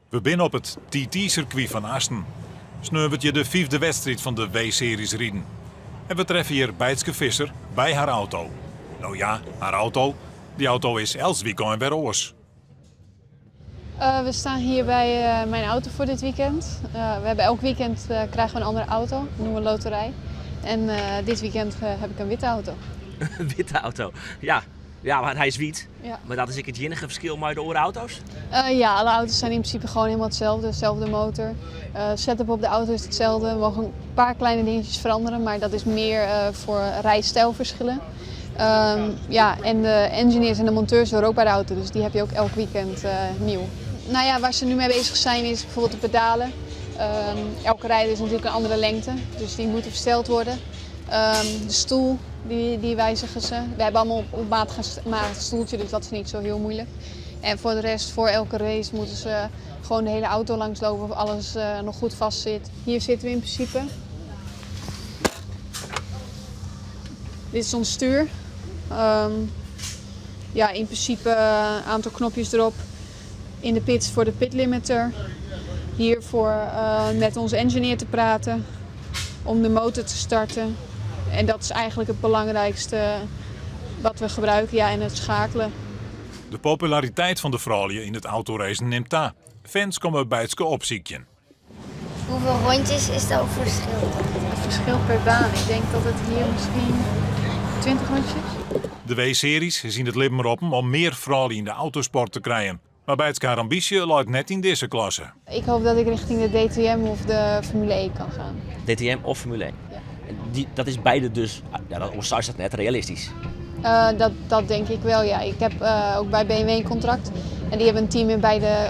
We binne op it TT-sirkwy fan Assen. Sneon wurdt hjir de fyfde wedstriid fan de W-series riden. En we treffe hjir Beitske Visser by har auto. No ja, har auto, dy auto is elts wykein wer oars. We staan hier bij mijn auto voor dit weekend. We hebben elk weekend krijgen we een andere auto, dat noemen we loterij. En dit weekend heb ik een witte auto. Een witte auto, ja. Ja, want hy is wyt. Ja. Mar dat is ek it iennige ferskil mei de oare auto's? Ja, alle auto's zijn in principe gewoon helemaal hetzelfde. Dezelfde motor. Setup op de auto is hetzelfde. We mogen een paar kleine dingetjes veranderen, maar dat is meer voor rijstijlverschillen. Ja, en de engineers en de monteurs horen ook bij de auto, dus die heb je ook elk weekend nieuw. Nou ja, waar ze nu mee bezig zijn is bijvoorbeeld de pedalen. Elke rijder is natuurlijk een andere lengte, dus die moeten versteld worden. De stoel, die wijzigen ze. We hebben allemaal op maat gemaakt stoeltje, dus dat is niet zo heel moeilijk. En voor de rest, voor elke race moeten ze gewoon de hele auto langslopen of alles nog goed vast zit. Hier zitten we in principe. Dit is ons stuur. Ja, in principe een aantal knopjes erop. In de pits voor de pit limiter. Hier voor met onze engineer te praten. Om de motor te starten. En dat is eigenlijk het belangrijkste wat we gebruiken. Ja, en het schakelen. De populariteit fan de froulju yn it autoracen nimt ta. Fans komme Beitske opsykjen. Hoeveel rondjes is dat verschil? Het verschil per baan. Ik denk dat het hier misschien 20 rondjes is. De W-series is yn it libben roppen om mear froulju yn de autosport te krijen. Mar Beitske har ambysje leit net yn dizze klasse. Ik hoop dat ik richting de DTM of de Formule E kan gaan. DTM of Formule E? Ja. Die, dat is beide dus, ja, dat is dat net realistysk? Dat denk ik wel, ja. Ik heb ook bij BMW een contract en die hebben een team in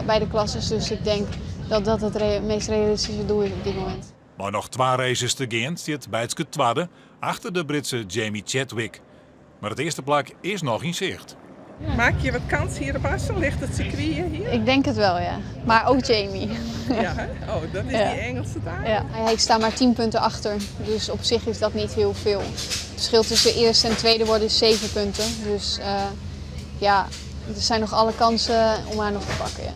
beide klasses. Dus ik denk dat dat het meest realistische doel is op dit moment. Mei noch twa races te gean stiet Beitske twadde achter de Britse Jamie Chadwick. Mar it earste plak is noch yn sicht. Maak je wat kans hier op Assen? Ligt het circuit hier? Ik denk het wel, ja. Maar ook Jamie. Ja, hè? Oh, dat is Ja. die Engelse daar? Ja. Ik sta maar 10 punten achter, dus op zich is dat niet heel veel. Het verschil tussen eerste en tweede worden is 7 punten. Dus er zijn nog alle kansen om haar nog te pakken. Ja.